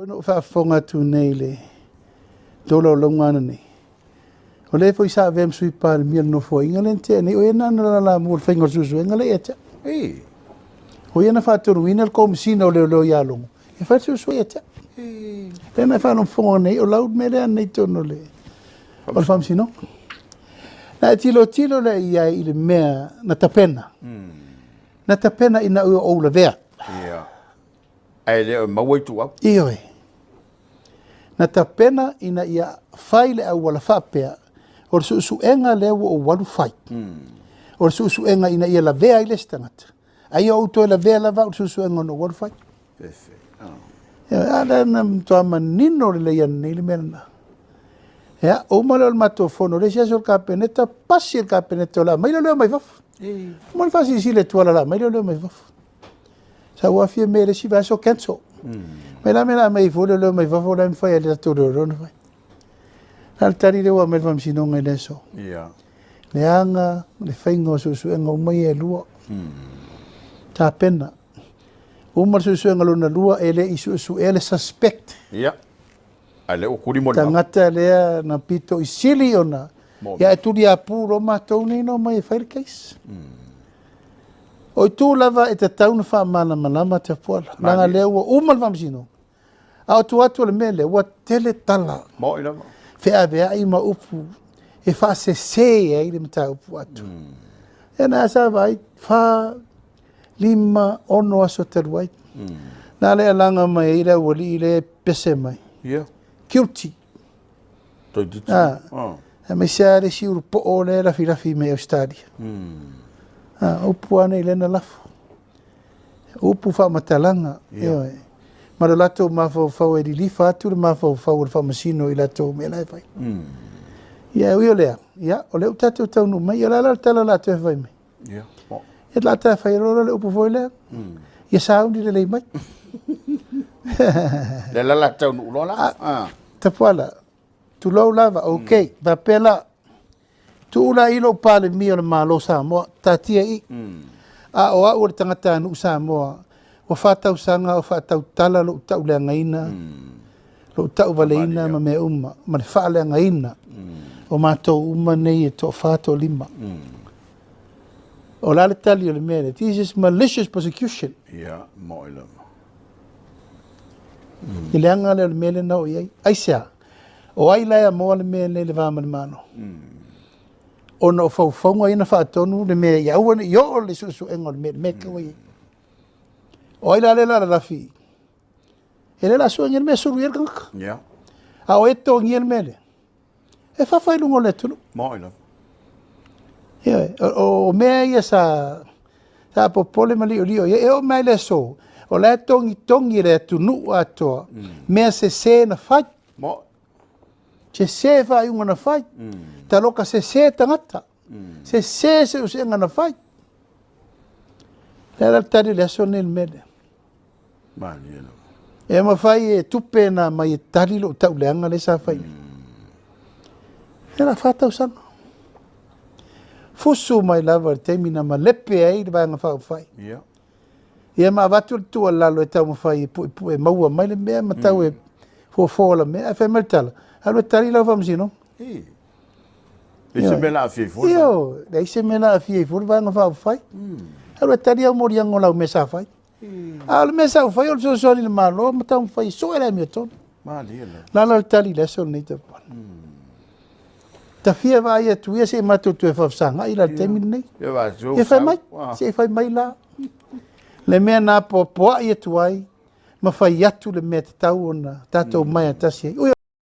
Na ou faafofoga atu nei i le tolaulauga ananei, o lea foi sa avea ma Sui Palemia o le Nofoaiga lea na tea nei, o ia na lalalamua i le faiga o le suesuega lea ia te au. O ia na faatonuina le Komesina o Leoleo ia Logo e fai le suesuega ia te au. Lea na e faalogologo nei, o lau mea lea nei i totonu o le Faamasinoga. Na e tilotilo lea i ai i le mea na tapena. Na tapena ina ua ou lavea. Ia. Ae le o maua ituau. Ioe. Na tapena ina ia fai le auala faapea, o le suesuega lea ua ou alu fai. O le suesuega ina ia lavea ai le isi tagata. A ia ou toe lavea lava au i le suesuega na ou alu fai. Ia, a lea na matua manino lelei ananei le mea lena. Ia, uma lea o le matou fono, le isi aso o le Kapeneta, pasi e le Kapeneta o le a aumai leoleo mai fafo. Uma le faasilasila e Tuala o le a aumai leoleo mai fafo. Sa ou aafia mea i le isi vaiaso cancel. Mai la mea la aumai foi leoleo mai fafo la e mafai e le tatou leoleo ona fai. La le tali lea ua aumai le Faamasinoga i le aso. Leaga le faiga o suesuega uma ia e lua. Tapena. Uma le suesuega lona lua e le i suesuea le suspect. Ia. Ae lea ua tuli molimau. Tagata lea na pito i sili ona. Ia e tuliapu loa matou nei na omai e fai le case. O itu lava e tatau ona faamalamalama Tapuala. Leaga lea ua uma le Faamasinoga. A o tua atu o le mea lea, ua tele tala. Moi lava. Feaveai ma upu e faasese ai le mataupu atu. Ia na sa vaai, 4, 5, 6 aso talu ai. Na le alaga mai ai le aualii lea e pese mai. Ia. Guilty. Toeitiiti. Aemaise lava le isi ulupoo lea e lafilafi mai Ausetalia. Upu lava nei lea na lafo. Upu faamatalaga. Ioe. Ma le latou mafaufau e lilifa atu le mafaufau o le faamasino i latou mea la e fai. Ia, e ui o lea, ia, o lea ua tatou taunuu mai, ia o le a la le tala o le a toe fai mai? Ia. Ia la ta fai loa le upu foi lea. Ia sauni lelei mai. Le la la taunuu loa la. Tapuala, tulou lava, ok, faapea la, tuu la i lou Palemia o le Malo o Samoa, taatia i i. A o au o le tagatanuu Samoa, ua 4 tausaga o faatautala lou tauleagaina, lou tauvaleina ma mea uma, ma le faaleagaina o matou uma nei e toa-4, toa-5. O la le tali o le mea lea, this is malicious prosecution. Ia, moi lava. I le aga lea o le mea lea na oo i ai. Aisea, o ai la e amoa le mea lea i le va ma le Malo? Ona o faufauga ia na faatonu le mea ia aua ne i oo le suesuega o le mea, le mea ua i ai. O ai la lea la lalafi? E le la suengia le mea sulu i ai le tagata. Ia. A o e totogia le mea lea, e fafa i luga o le atunuu. Moi lava. Ia, o mea ia sa popole ma liolio i ai. E oo mai le aso, o la e togitogi e le atunuu atoa, mea sese na fai. Moi. Sese faaiuga na fai. Taloka sese tagata. Sese seusega na fai. Le ala tali le aso nei le mea lea. Malie lava. E mafai e tupe na mai e tali lou tauleaga le sa fai. E la 4 tausaga. Fusu mai lava le taimi na malepe ai le vaega faaupufai. Ia. Ia ma avatu le tuualalo e taumafai e puepue maua mai le mea ma tau e fofo la mea. Ae fai mai le tala, alu e tali lau Faamasinoga. E se mea la afia i fua. Io, leai se mea la afia i fua le vaega faaupufai. Alu e tali au moliaga o lau mea sa fai. A o le mea sa ou fai o le fesoasoani i le Malo ma taumafai e sue le amiotonu. Malie lava. La la le tali i le aso lenei Tapuala. Tafia vaai atu ia se i matou toe faafesagai la le taimi lenei. Ia Ia fai mai, se i fai mai la. Le mea na apoapoai atu ai, ma fai atu le mea tatau ona tatou mai a tasi ai. Ui